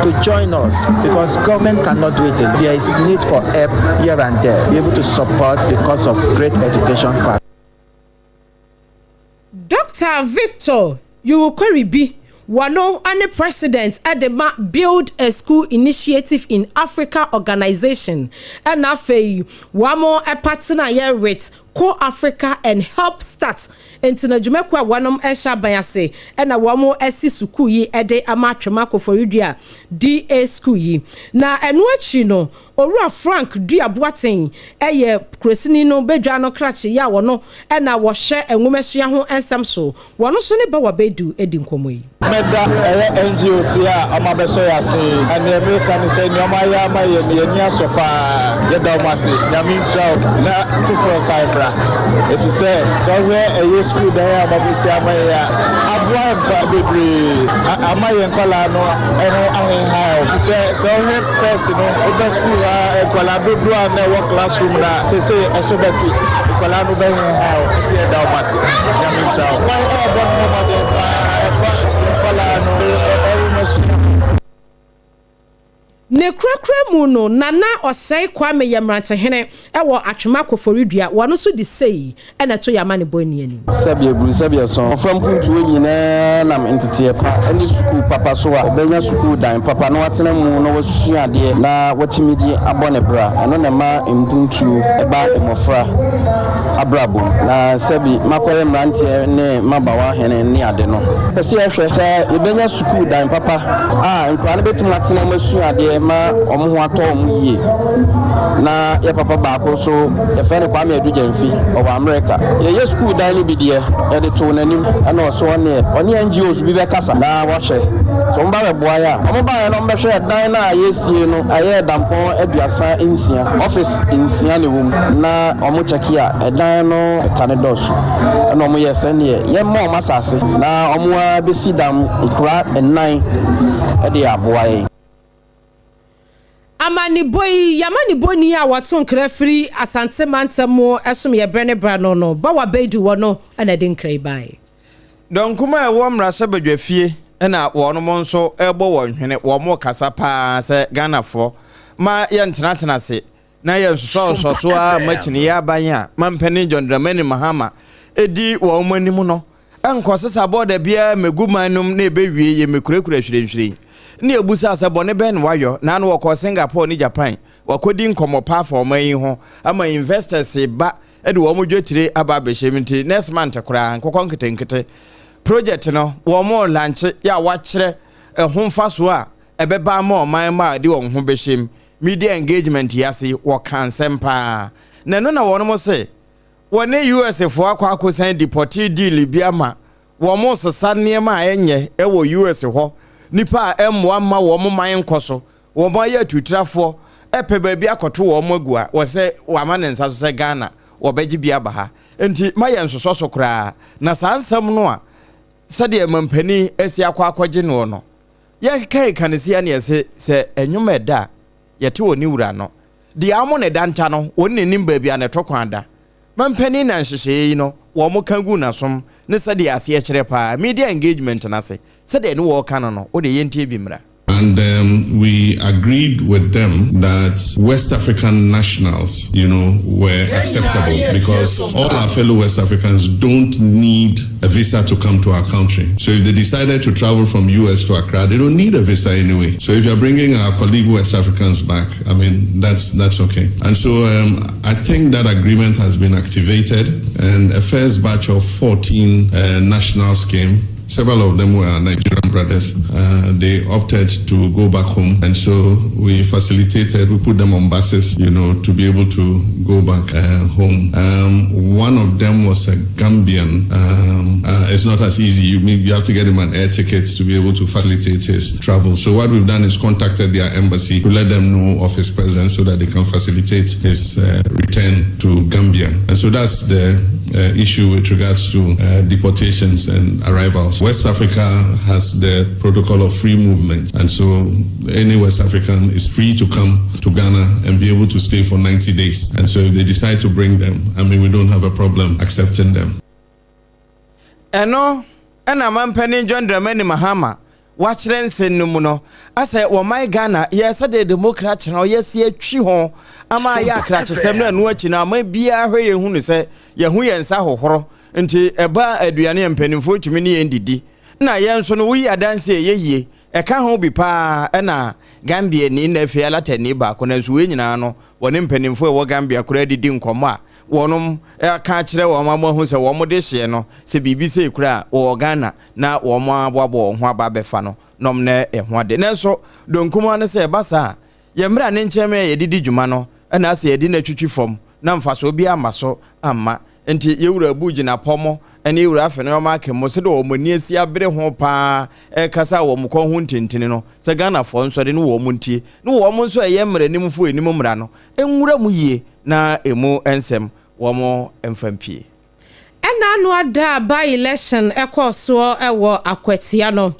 to join us because government cannot do it. There is need for help here and there. Be able to support the cause of great education for Dr. Victor Yuwukoribi wɔno ne president de ma Build a School Initiative in Africa Organization ɛna afei wɔn partner yɛ with Co Africa and Help Start nti na dwumakuo a wɔnom hyɛ aban ase ɛna wɔn asi sukuu yi de ama Atwema Koforidua DA School yi. Na ɛno akyi no, Owura Frank Dua Boateng yɛ kurosini no badwa no krakye yi a wɔno na wɔhwɛ nwomasua ho nsɛm so. Wɔno nso ne Bawa Baidu di nkɔmmɔ yi. Mɛda ɛyɛ NGOs yi a wɔn abɛsɔ yɛn ase yi, na neɛ meka ne sɛ nea wɔn ayɛ ama yɛn no yɛn ani asɔ paa, yɛda wɔn ase, Nyame nhyira wɔn na foforɔ nsan mmra, efisɛ sɛ wohwɛ ɛyɛ sukuu dan a wɔn abɛsi ama yɛn a, aboa mpa bebree, ama yɛn nkwadaa no ho ahenhan wɔn, efisɛ sɛ wohwɛ first no woba sukuu ha nkwadaa dodoɔ a na ɛwɔ classroom no a, seesei ɛso bɛte, nkwadaa no bɛhenhan wɔn, nti yɛda wɔn ase, Nyame nhyira wɔn. Wɔn ɛrebɔ ne ho mmɔden paa ɛfa nkwadaa no nwomasua ho. Ne korakora mu no, Nana Osei Kwame yɛ mmerantehene wɔ Atwema Koforidua. Wɔno nso de sei na ɛto yɛn amanebɔ nni anim. Sɛdeɛ buru sɛdeɛ sɔn. Mmɔfra mpuntuo nyinaa nam nteteɛ pa ne sukuu papa so a, ɔbɛnya sukuu dan papa na watena mu na wasua adeɛ na watumi de abɔ ne bra. Ɛno na ɛma mpuntuo ba mmɔfra abrabɔ mu. Na sɛbi makɔyɛ mmeranteɛ ne mmabaawa hene ne ade no, yɛpɛ sɛ yɛhwɛ sɛ yɛbɛnya sukuu dan papa a nkwadaa no bɛtumi atena mu asua adeɛ ma wɔn ho atɔ wɔn yie. Na yɛ papa baako nso, yɛfrɛ no Kwame Adu Gyamfi, ɔwɔ Amerika. Yɛyɛ sukuu dan no bi deɛ, yɛde too n'anim, ɛna ɔse ɔneɛ ɔne NGOs bi bɛkasa na wahwɛ sɛ wɔba bɛboa yɛ a. Wɔbaeɛ no wɔbɛhwɛɛ dan no a yɛresie no, ɛyɛ dampɔn 36, office nsia na ɛwɔ mu, na wɔn kyɛke a, ɛdan no ka no dɔɔso. Ɛna wɔyɛɛ sɛ ɛneɛ yɛmma wɔn asase na wɔn ara bɛsi dan nkura nnan de aboa yɛn. Amanebɔ yi, Y'amanebɔni a wɔto nkra firi Asante mantam mu som yɛ berɛ ne berɛ ano no, Bawa Baidu wɔ no na ɛde nkra yi baeɛ. Dɔnkum a ɛwɔ mmarahyɛbadwafie na wɔnom nso rebɔ wɔn hwene, wɔn rekasa paa sɛ Ghanafoɔ ma yɛntenatena ase na yɛnsosɔ nsɔso ara mma kyiniiɛ aban a Mampanin John Dramani Mahama di wɔn anim no nkɔsesa bɔɔda biara mmɛgu man no mu na ɛbɛwie yɛ mmɛkurakura hwirenhwiren. Ne ɛbusaa sɛ bɔne bɛn na wayɔ na ano wɔkɔɔ Singapore ne Japan wakɔdi nkɔmmɔ pa afa ɔman yi ho ama investors ba de wɔn dwetire aba abɛhyɛ mu nti next month koraa nkokɔ nketenkete project no wɔn lankye yɛ a wakyerɛ ɛho mfasoɔ a ɛbɛba ama ɔman mma a ɛde wɔn ho bɛhyɛ mu media engagement yi ase wɔka nsɛm paa na ɛno na wɔn se Wɔne US foɔ akɔ akɔsan deportee deal bi ama wɔn resesa nneɛma a ɛnyɛ wɔ US hɔ, nnipa a ɛmmoa mma wɔn man nkɔ so, wɔn ayɛ atutrafoɔ pɛ baabi akɔto wɔn agu a, wɔsɛ wɔama ne nsa so sɛ Ghana wɔbɛgye bi aba ha. Nti ma yɛn nsosɔ so koraa. Na saa nsɛm no a sɛdeɛ mampanin asi akɔ akɔgye noɔ no, yɛkeka no sia ne yɛse sɛ ɛnwom ɛda a yɛte wɔ ne wura no. Deɛ amo ne da nta no, wɔn na nim baabi a ne to kwan da. Mampanin na nhyehyɛeɛ yi no, wɔn ka gu n'asom ne sɛdeɛ aseɛ kyerɛ paa. Media engagement no ase, sɛdeɛ ne wɔreka no no, wo deɛ yɛntie bi mmra. And um, we agreed with them that West African nationals, you know, were acceptable because all our fellow West Africans don't need a visa to come to our country. So if they decided to travel from US to Accra, they don't need a visa anyway. So if you're bringing our colleague West Africans back, I mean, that's that's okay. And so um, I think that agreement has been activated, and a first batch of 14 uh, nationals came. Several of them were Nigerian brothers. They opted to go back home, and so we facilitated, we put them on buses, you know, to be able to go back home. One of them was a Gambian. It's not as easy. You have to get him an air ticket to be able to facilitate his travel. So what we've done is contacted their embassy to let them know of his presence so that they can facilitate his return to Gambia. And so that's the issue with regards to deportations and arrivals. West Africa has the protocol of free movement, and so any West African is free to come to Ghana and be able to stay for 90 days. And so if they decide to bring them, I mean, we don't have a problem accepting them. Ɛno ɛna mampanin John Dramani Mahama wakyerɛ nsɛm no mu no asɛ wɔman Ghana yɛ sɛdeɛ democracy no yɛsi atwi ho ama ayɛ akrakyesɛm no. Ɛno akyi no, aman biara hwɛ yɛn hu no sɛ yɛho yɛn nsa hohoro, nti ɛba aduane a mpanimfoɔ tumi ne yɛn didi na yɛn nso no woyi adanse a ɛyɛ yie ɛka ho bi paa. Ɛna Gambia ni na afei Alatani baako na nso wei nyinaa no wɔne mpanimfoɔ a ɛwɔ Gambia koraa didi nkɔmmɔ a wɔnom aka akyerɛ wɔn ama ahu sɛ wɔn de hyeɛ no sɛ biribi sɛ kura a wɔwɔ Ghana na wɔn aboaboa wɔn ho aba abɛfa no nom na ɛho ade. Nanso donkum no sɛ ɛba saa, yɛn mmerɛ ne nkyɛn a yɛde di dwuma no ɛna asɛ yɛde n'atwitwi fam na mfasoɔ bi ama so amma. Nti yɛwura Abu Jinapor mo ɛne yɛwura Afenyo Markin mo sɛdeɛ wɔn ani asi abere ho paa ɛkasa wɔn kɔn ho ntentene no sɛ Ghanafoɔ nso de no wɔn ntie ne wɔn nso ɛyɛ mmaranimfoɔ anim mmara no nwura mu yie na emu nsɛm wɔn mfa mpie. Ɛna ano ada by election ɛkɔɔ soɔ ɛwɔ Akwatia no,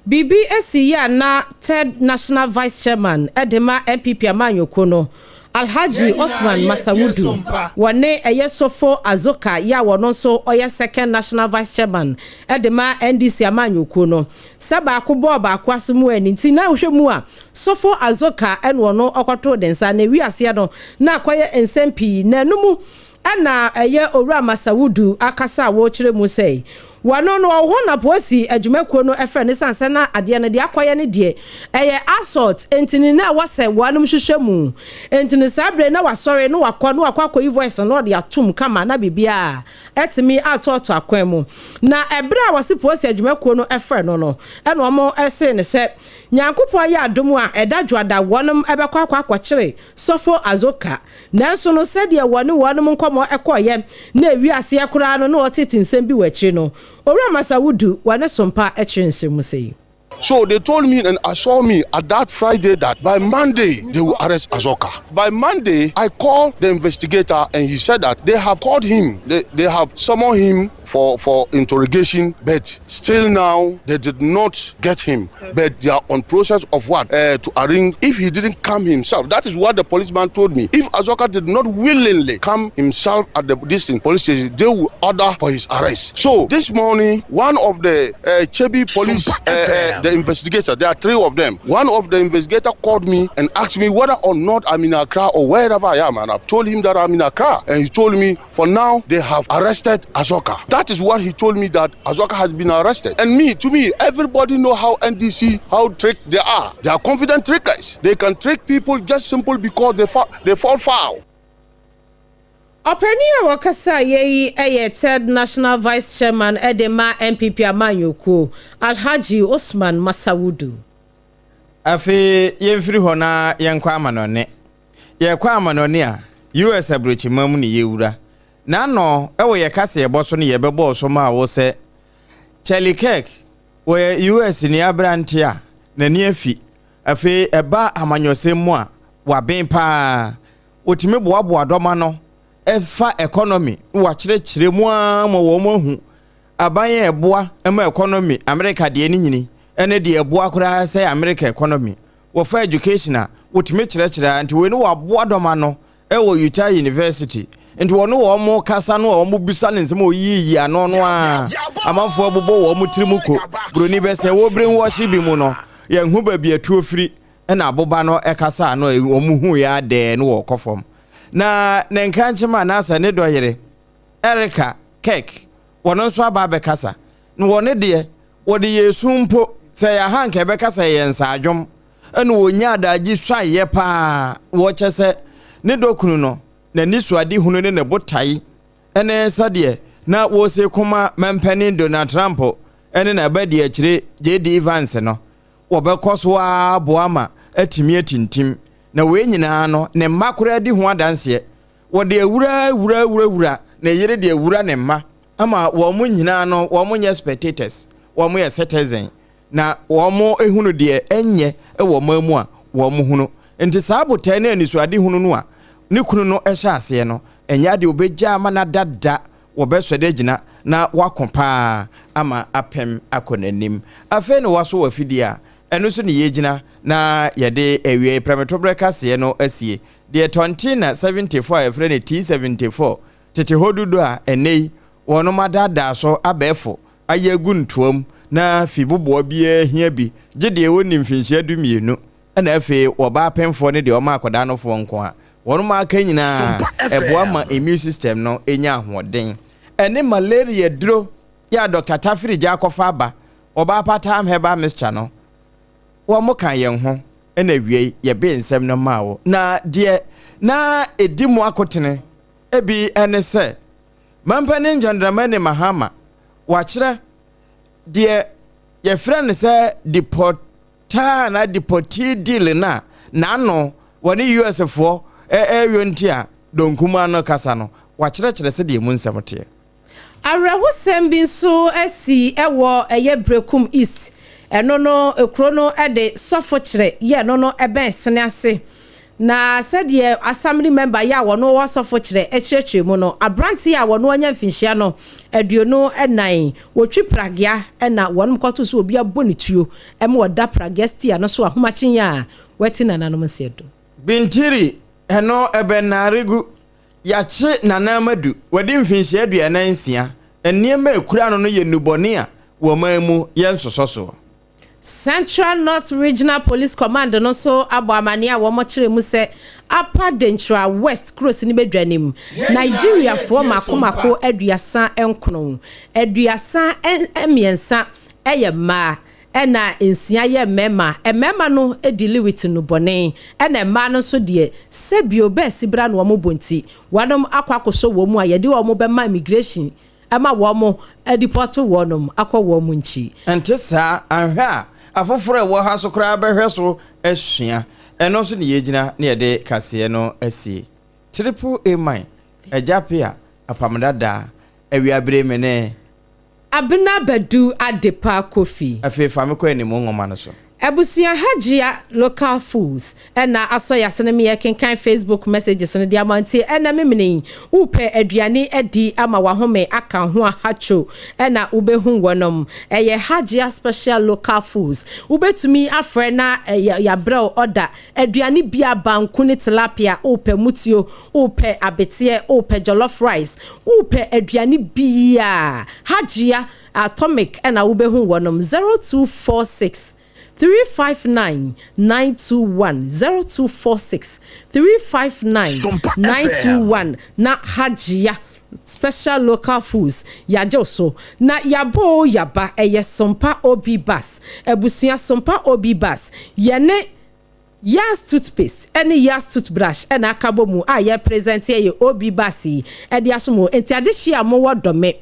biribi esi yi a na third national vice chairman ɛde ma NPP amanyɔkuo no, Alhaji Osman Masawudu, wɔne ɛyɛ Sofo Azoka yi a wɔno nso ɔyɛ second national vice chairman ɛde ma NDC amanyɔkuo no, sɛ baako bɔɔ baako aso mu ani nti na wohwɛ mu a Sofo Azoka ɛna ɔno ɔkɔtoo de nsa na ewi aseɛ no na akɔyɛ nsɛm pii. Na ɛno ɛna ɛyɛ Owura Masawudu akasa a wɔrekyerɛ mu sɛ wɔno no ɔwɔ hɔ na polisi adwumakuo no ɛfrɛ ne san sɛ na adeɛ no deɛ akɔyɛ no deɛ ɛyɛ assault, nti ne na wɔsɛ wɔnom hwehwɛ mu. Nti ne saa bere na wasɔre na wakɔ na wakɔ akɔyi voice na ɔde atum kama na biribiara ɛtumi atɔɔtɔ akwan mu. Na ɛberɛ a wɔsi polisi adwumakuo no ɛfrɛ no, ɛna wɔn ɛse ne sɛ Nyankopɔn yɛ adom a ɛda dwoada wɔnom ɛbɛkɔ akɔkyere Sɔfo Azoka. Nanso no sɛdeɛ wɔne wɔnom nkɔmmɔ ɛkɔɔyɛ na ewi aseɛ koraa no na ɔtete nsɛm bi wɔ akyiri no, Owura Masawudu wɔne Sompa akyerɛ nsɛm mu sɛ yi. So they told me and assured me at that Friday that by Monday they will arrest Azoka. By Monday, I called the investigator and he said that they have called him, they have summoned him for interrogation, but still now they did not get him. But they are on process of what? To arrange if he didn't come himself. That is what the policeman told me. If Azoka did not willingly come himself at the this thing, police station, they will order for his arrest. So this morning, one of the Kyebi police, the investigator, there are three of them. One of the investigator called me and asked me whether or not I'm in Accra or wherever I am, and I've told him that I'm in Accra. And he told me for now they have arrested Azoka. That is what he told me, that Azoka has been arrested. And me, to me, everybody know how NDC, how trick they are. They are confident trickers. They can trick people just simple because they fall foul. Ɔpanin a wɔkasa yɛ yi yɛ third national vice chairman de ma NPP amanyɔkuo, Alhaji Osman Masawudu. Afei yɛmfiri hɔ na yɛnkɔ amanɔne. Yɛkɔ amanɔne a, US aburokyima mu ne yɛwura n'ano ɛwɔ yɛ kasa yɛbɔ so no yɛbɛbɔɔ so ma a wo sɛ Charlie Kirk wɔyɛ US ni aberante a n'ani afi. Afei ɛba amanyɔsɛm mu a waben paa, wɔtumi boaboa dɔm ano ɛfa economy na wakyerɛkyerɛ mu ara ma wɔn ahu aban a ɛboa ma economy America deɛ ne nyini ɛne deɛ ɛboa koraa sɛ America economy. Wɔfa education a wɔtumi kyerɛkyerɛ a, nti wei no waboa dɔm ano ɛwɔ Utah University, nti wɔne wɔn mo kasa no a wɔn bisa ne nsɛm a oyiyi ano no a amanfoɔ bobɔ wɔn tiri mu ko buroni bɛ sɛ wɔ brainwash bi mu no yɛn ho baabi atuo firi. Ɛna aboba no ɛkasa ano a wɔn hu yɛ adɛɛ no wɔ kɔ fam na ne nkankyem anaasɛ ne dɔyere Erika Kirk wɔn nso aba abɛkasa na wɔne deɛ wɔde yɛ esu mpo sɛ yɛ aha nka ɛbɛkasa yɛ nsaadwom. Ɛna wɔnya adagye suayɛ paa wɔkyɛ sɛ ne dɔkunu no n'ani so ade hunu ne ne botae ɛne sɛdeɛ na wɔsi koma mampanin Donald Trump. ne n'abadiakyire JD Vance no, wɔbɛkɔ so ara aboa ma atumi atintim. Na wei nyinaa no, ne mma koraa di ho adanseɛ. Wɔde awura wura wura wura ne yere de awura ne mma ama wɔn nyinaa no, wɔn nyɛ spectators, wɔn yɛ citizen. Na wɔn hunu deɛ ɛnyɛ wɔ ɔman mu a, wɔn hunu. Nti saa botae ne anisoadehunu no a ne kunu no hyɛ aseɛ no, ɛnyɛ adeɛ wɔbɛgya ama no ada da, wɔbɛsɔre agyina na wɔako paa ama apem akɔ n'anim. Afei na wɔaso wɔ afidie a ɛno nso ne yɛgyina na yɛde awiei prɛmtoberɛ kaseɛ no asie. Deɛ Tɔntina 74 a yɛfrɛ no T74 tete hɔ dudo a ɛnnɛ yi wɔnom adaadaa so abɛɛfo ayɛ agu ntoa mu na fi boboa biara hia bi gye deɛ ɔnni mfinhyia 12 ɛna afei wɔba apemfoɔ ne deɛ ɔma akwadaa no foɔ nko a wɔnom aka nyinaa ɛboa ma immune system no nya ahoɔden ɛne malaria duro yɛ a Dr. Tafiri gya akɔfa aba ɔbaa patam herbal mixture no wɔn ka yɛn ho ɛna awiei yɛbee nsɛm no maa wo na deɛ na ɛdi mu akotene ebi ɛne sɛ Mampanin John Dramani Mahama wakyerɛ deɛ yɛfrɛ no sɛ deportaa anaa deportee deal no a n'ano wɔne US foɔ ɛreyɔ nti a Donkumaa no kasa no, wakyerɛkyerɛ sɛdeɛ emu nsɛm teɛ. Awerɛhosɛm bi nso asi wɔ ɛyɛ Berekum East, ɛno no kuro no de sɔfo kyerɛ yɛ ɛno no ɛbɛn sene ase. Na sɛdeɛ Assembly member yɛ a wɔno wɔ sɔfo kyerɛ kyerɛkyerɛ mu no, abranteɛ a wɔno anya mfinhyia no 24, wɔtwi pragea na wɔnom kɔto so obi abɔ ne tuo ma ɔda pragea stia no so ahomakye yi a wati nananom nseɛ do. Bintiri, ɛno ɛbɛn Naaregu, Yɛakye Nana Amadu, wadi mfinhyia 46, nneɛma a ɛkura no no yɛ nnubɔne a wɔ ɔman mu yɛnsosɔ soɔ. Central North Regional Police Command no nso abɔ amanneɛ a wɔkyerɛ mu sɛ Upper Denkyira West kurosi no bɛdwa anim Nigeriafoɔ mmaako mmaako 39, 33 yɛ mmaa ɛna nsia yɛ mmarima. Mmarima no di Lewit nnubɔne ɛna mmaa no nso deɛ sɛbio bɛɛsi bra na wɔn bɔ nti wɔnom akɔ akɔsɔ wɔn mu a yɛde wɔn bɛma immigration ma wɔn adipɔto wɔnom akɔ wɔn nkyi. Ɛnte saa, anhwɛ a afoforo a ɛwɔ ha so koraa bɛhwɛ so asua. Ɛno nso na yɛgyina na yɛde kaseɛ no asie. Triple A Man, Agya Pea, Apam Dadaa, Awiabere Menee. Abena Badu Adepa Kofi. Afei fa me kɔ animu nwoma no so. Abusua Hajia local foods na asɔ yasene me yɛkenkan Facebook messages no de ama nti ɛnɛ memene yi wopɛ aduane adi ama wahome aka ho a hatcho na wobɛhu wɔnom ɛyɛ Hajia special local foods wobɛtumi afrɛ na yabrɛ wo order aduane bia banku ne tilapia wopɛ mutuo wopɛ abeteɛ wopɛ jollof rice wopɛ aduane bia Hajia Atomic na wobɛhu wɔnom 0246 359 921 0246 359 921 na Hajia special local foods yagye wo so na yabɔ oo yaba ɛyɛ Sompa OB bus abusua Sompa OB bus yɛne Yas toothpaste ne Yas toothbrush na aka bɔ mu a yɛ present yɛ OB bus yi de asom wo. Enti adehye a mowɔ dɔ me.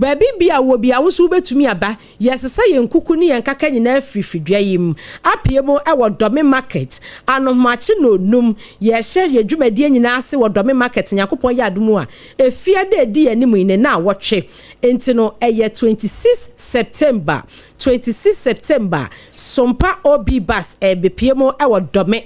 Baabi bia wɔ bia wo nso wobɛtumi aba. Yɛsesa yɛn nkuku ne yɛn nkaka nyinaa firi fidua yi mu apue mu wɔ Dɔme market anohomakye nonum. Yɛhyɛ yɛn dwumadie nyinaa ase wɔ Dɔme market Nyankopɔn yɛ adom a efie da ɛdi yɛn anim yi ne naawɔtwe. Enti no ɛyɛ 26 September 26 September Sompa OB bus rebepue mu wɔ Dome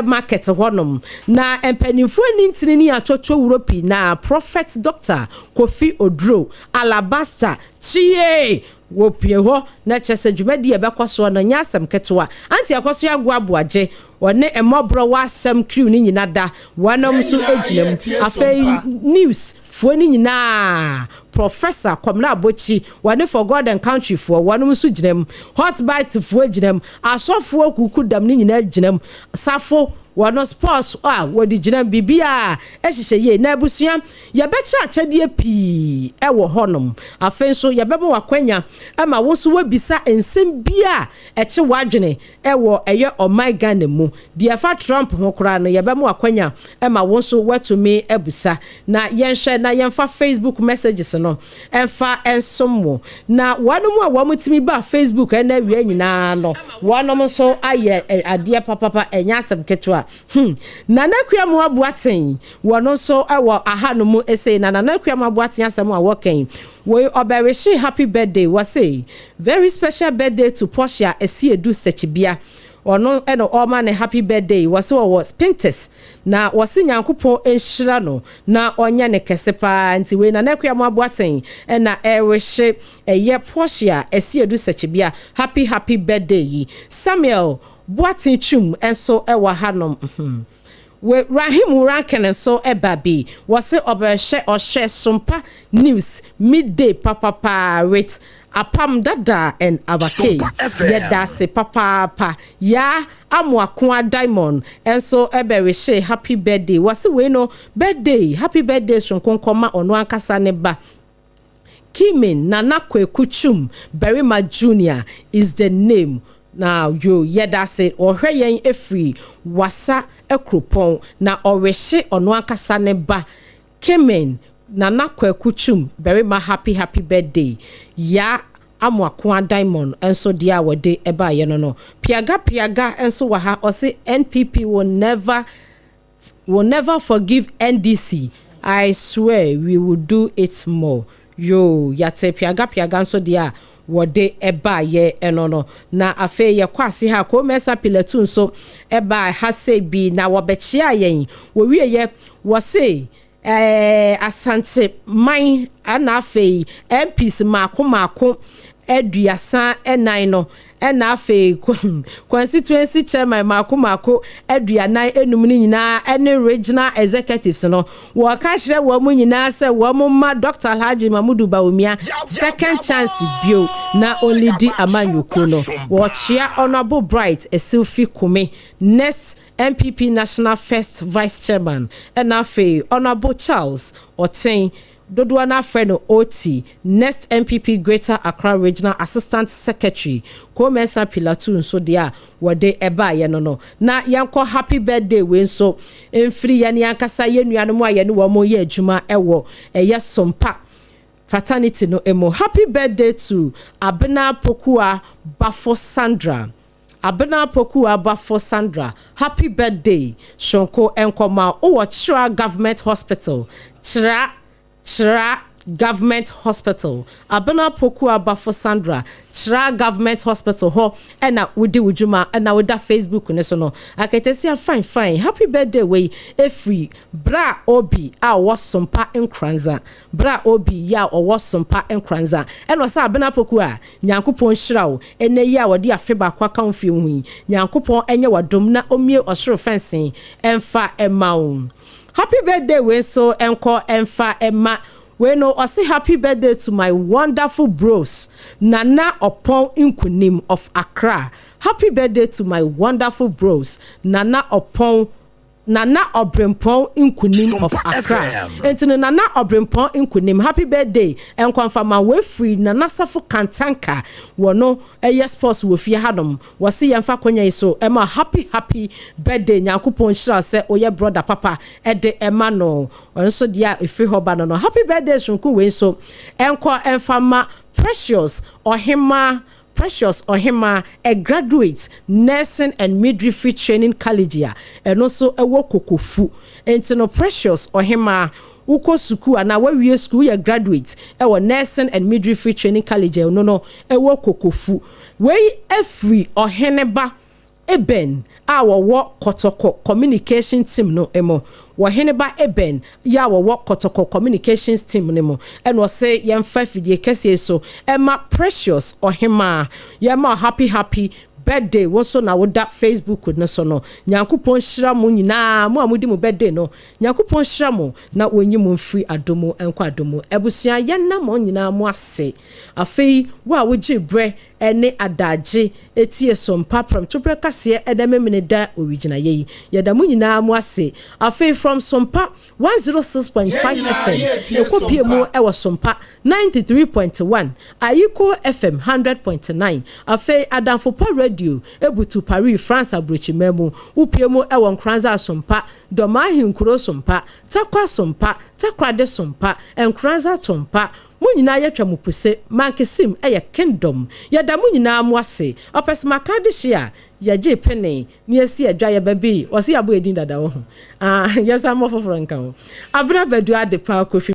market hɔnom. Na mpanimfoɔ ani ntini ne atwotwo wuro pii na Prophet Doctor Kofi Oduro, Alabaster, Kyie! Wɔpue hɔ na kyerɛ sɛ dwumadie a ɛbɛkɔ soɔ no nyɛ asɛm ketewa. Auntie Akosua Agoa Aboagye, ɔne mmɔborɔwa asɛm crew no nyina da wɔnom nso gyina mu. Afei news foɔ no nyinaa, Professor Kwamina Abokyi, wɔne For God and Country foɔ, wɔnom nso gyina mu. Hot Bite foɔ gyina mu. Asɔfoɔ kuku dam no nyinaa gyina mu. Safo. Wɔn sports a wɔde gyina biribiara hyehyɛ yie. Na abusua, yɛbɛkyɛ akyɛdeɛ pii wɔ hɔnom. Afei nso yɛbɛma w'akwanya ma wo nso woabisa nsɛm bi a ɛkye w'adwene wɔ ɛyɛ ɔman Ghana mu. Deɛ ɛfa Trump ho koraa no, yɛbɛma w'akwanya ma wo nso woatumi abusa. Na yɛnhwɛ na yɛmfa Facebook messages no mfa nsom wo. Na wɔnom a wɔtumi baa Facebook ɛnnɛ awia nyinaa no, wɔnom nso ayɛ adeɛ papapa, ɛnyɛ asɛm ketewa. Hmm. Nana Akuamoah Boateng, wɔno nso wɔ aha no mu sei. Na Nana Akuamoah Boateng asɛm a wɔka yi, woi ɔbɛwehye happy birthday, wɔse very special birthday to Portia Asiedu Sekyibea. Ɔno na ɔrema no happy birthday, wɔse ɔwɔ Spintex na wɔse Nyankopɔn nhyira no na ɔnyɛ no kɛse paa nti wei Nana Akuamoah Boateng na ɛrewihye ɛyɛ Portia Asiedu Sekyibea happy happy birthday yi. Samuel Boateng Twum nso wɔ hanom hmm. We Rahim Rankin nso ba bi wɔse ɔbɛhwɛ ɔhwɛ Sompa news midday papapaa with Apam Dada and Abakay yɛdase papaapa Yaa Amoakoa Diamond nso bɛ wishee happy birthday wɔse wei no birthday happy birthday soronko nkɔma ɔno ankasa ne ba Kimin Nana Kwaku Twum Barima Junior is the name Na yoo yɛdase ɔhwɛ yɛn ɛfiri wasa akuropɔn na ɔrehye ɔno ankasa ne ba Kemen Nana Kwaku Twum barima happy happy birthday Yaa Amoakoa Diamond nso deɛ a wɔde baeɛ no no Piaga Piaga nso wɔ ha ɔse NPP will never will never forgive NDC I swear we will do it more Yoo yɛate piaga piaga nso deɛ a wɔde baeɛ no no. Na afei yɛkɔ ase ha Koo Mensah Pilatu nso baa ha sei bi na wɔbɛkyeaa yɛn. Wɔwieɛ wɔse ɛɛ Asante man ɛna afei MPs mmaako mmaako 34 no Ɛna afei constituency chairman mako mako 45 no nyinaa ɛne regional executives no, wɔka kyerɛ wɔn nyinaa sɛ wɔn mma Doctor Alhaji Mamudu Bawumia second chance bio na ɔnlidi amanyɔkuo no. Wɔkyea Honourable Bright Essilfie Kumi, next NPP National First Vice Chairman, ɛna afei Honourable Charles Oteng, Dodoɔ no ara frɛ no Oti, Next NPP Greater Accra Regional Assistant Secretary, Koo Mensah Pilatu nso deɛ a wɔde baeɛ no no. Na yɛnkɔ Happy Birthday wei nso mfiri yɛn ankasa yɛn nuanom a yɛne wɔn yɛ adwuma wɔ ɛyɛ Sompa Fraternity no mu. Happy Birthday to Abena Pokua Bafo Sandra. Abena Poku Abafo Sandra happy birthday soronko nkɔma wo wɔ Kyira Government Hospital Kyira Kyira Government Hospital Abena Poku Abafo Sandra Kyira Government Hospital hɔ na wodi wo dwuma na woda Facebook no so no Aketesia fine fine happy birthday wei ɛfiri Bra Obi a ɔwɔ Sompa Nkoranza Bra Obi yi a ɔwɔ Sompa Nkoranza ɛna ɔsɛ Abena Poku a Nyankopɔn nhyira wo ɛnɛ yi a wɔde afe baako aka wo mfie ho yi Nyankopɔn nyɛ w'adom na ɔmmue ɔsoro fɛnsee mfa mma wo. Happy birthday wei nso nkɔ mfa mma wei no ɔse happy birthday to my wonderful bros Nana Ɔpɔn Nkunim of Accra happy birthday to my wonderful bros Nana Ɔpɔn Nana Ɔbrempɔn Nkunim of Accra Enti no Nana Ɔbrempɔn Nkunim happy birthday nkɔmfama wei firi Nana Safo Kantanka wɔ no yɛ sports wɔ fie hanom wɔse yɛmfa akwanya yi so ma happy happy birthday Nyankopɔn nhyira wo sɛ woyɛ brother papa de ma no ɔno nso deɛ a ɛfiri hɔ ba no no happy birthday sononko wei nso nkɔ mfa ma Precious Ɔhemaa Precious Ohemaa, a graduate Nursing and Midwifery Training College a ɛno nso wɔ Kokofu. Nti no Precious Ohemaa, wokɔ sukuu anaa woawie sukuu, woyɛ graduate wɔ Nursing and Midwifery Training College a ɛno no wɔ Kokofu. Wei firi Ɔheneba Eben a wɔwɔ Kɔtɔkɔ Communication Team no mu. Wɔheneba Eben yi a wɔwɔ Kɔtɔkɔ Communications Team no mu na ɔse yɛmfa afidie kɛseɛ yi so ma Precious Ɔhemaa, yɛma wo happy happy. Birthday wo nso na woda Facebook no so no. Nyankopɔn nhyira mo nyinaa, mo a modi mo birthday no. Nyankopɔn nhyira mo na wɔnyi mo mfiri adom mu nkɔ adom mu. Abusua, yɛnna mo nyinaa mo ase. Afei, wo a wogye berɛ ne adagye tie Sompa prɛmtoberɛ kaseɛ ɛnɛ Memeneda owigyinaeɛ yi, yɛda mo nyinaa mo ase. Afei, from Sompa 106.5 FM, ɛkɔpie mu ɛwɔ Sompa 93.1, Ayiko FM 100.9. Afei, Adamfopa Radio ebutu Paris, France aburokyima mu. Wopie mu ɛwɔ Nkoranza Sompa, Dɔmaa Ahenkuro Sompa, Takwa Sompa, Takoradi Sompa, Nkoranza Tompa. Mo nyinaa yɛtwa mo puse. Mankesim ɛyɛ Kingdom. Yɛda mo nyinaa mo ase. Ɔpɛsɛmaka de hye a yɛgye pene ne yɛsi adwa yɛ baabi wɔsi yɛabɔ edin dada wɔ ho. Ah, yɛnsa mmɔ foforɔ nka ho. Abena Badu Adepa Kofi.